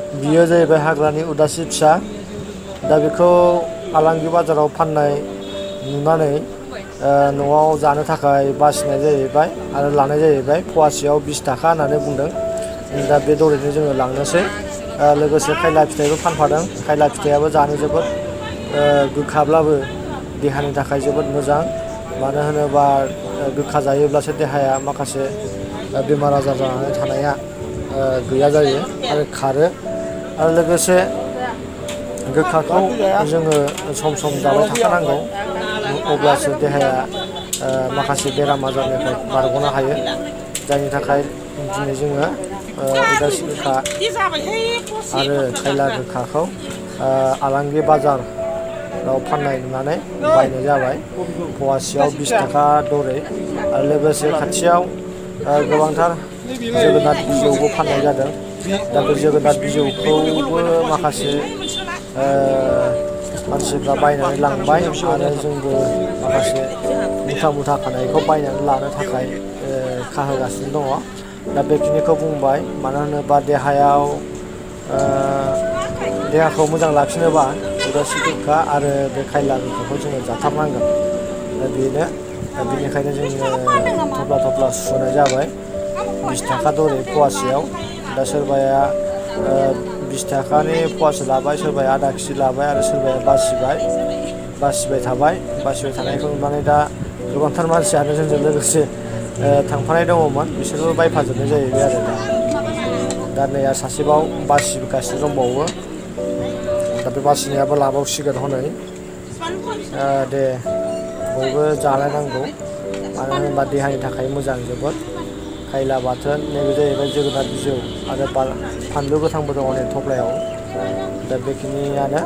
बियो जाहैबाय हाग्रानि उदासि फिसा। दा बेखौ आलांगि बाजाराव फाननाय नुनानै न'आव जानो थाखाय बासिनाय जाहैबाय आरो लानाय जाहैबाय। फवासेयाव 20 थाखा होननानै बुंदों। दा बे दरैनो जोङो लांनोसै। लोगोसे खायला फिथाइबो फानफादों। खायला फिथाइयाबो जानो जोबोद गोखाब्लाबो देहानि थाखाय जोबोद मोजां। मानो होनोबा गोखा जायोब्लासो देहाया माखासे बेमार आजार जानानै थानाया गैया जायो आरो खारो। आरो लोगोसे गोखाखौ जोङो सम सम जाबाय थाखानांगौ। अब्लासो देहाया माखासे बेराम आजारनिफ्राय बारग'नो हायो। जायनि थाखाय दिनै जोङो उदासि गोखा आरो खायला गोखाखौ आलांगि बाजाराव फाननाय नुनानै बायनाय जाबाय। फवासेयाव 20 थाखा दरै। आरो लोगोसे खाथियाव गोबांथार जोगोनार बिजौबो फाननाय जादों। दा बे जोगोनार बिजौखौबो माखासे मानसिफ्रा बायनानै लांबाय आरो जोंबो माखासे मुथा मुथा खानायखौ बायनानै लानो थाखाय खाहोगासिनो दङ। दा बेखिनिखौ बुंबाय। मानो होनोबा देहाखौ मोजां लाखिनोबा उदासि गोखा आरो बे खायला गोखाखौ जोङो जाथारनांगोन। दा बेनो। दा बेनिखायनो जोङो थफ्ला थफ्ला सुनाय जाबाय। 20 थाखा दरै फवासेयाव। दा सोरबाया 20 थाखानि फवासे लाबाय, सोरबाया आधा केजि लाबाय आरो सोरबाया बासिबाय थाबाय। बासिबाय थानायखौ नुनानै दा गोबांथार मानसियानो जोंजों लोगोसे थांफानाय दङमोन। बिसोरबो बायफाजोबनाय जाहैबाय आरो दा नै सासेबाव बासिगासिनो दंबावो। दा बे बासिनायाबो लाबावसिगोन हनै। दे बयबो जालायनांगौ। मानो होनोबा देहानि थाखाय मोजां जोबोद। खायला बाथोन, नैबे जाहैबाय जोगोनार बिजौ आरो फानलु गोथांबो दङ नै थफ्लायाव। दा बेखिनियानो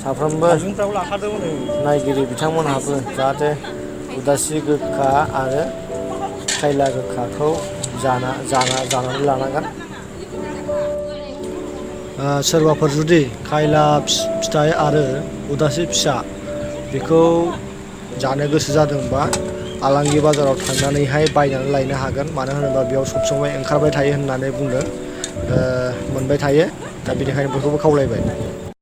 साफ्रोमबो नायगिरि बिथांमोनहाबो जाहाथे उदासि गोखा आरो खायला गोखाखौ जानानै लानांगोन। सोरबाफोर जुदि खायला फिथाइ आरो उदासि फिसा बेखौ जानो गोसो जादोंबा आलांगि बाजाराव थांनानैहाय बायनानै लायनो हागोन। मानो होनोबा बेयाव सब समाय ओंखारबाय थायो होननानै बुंदों। मोनबाय थायो। दा बेनिखायनो बयखौबो खावलायबाय।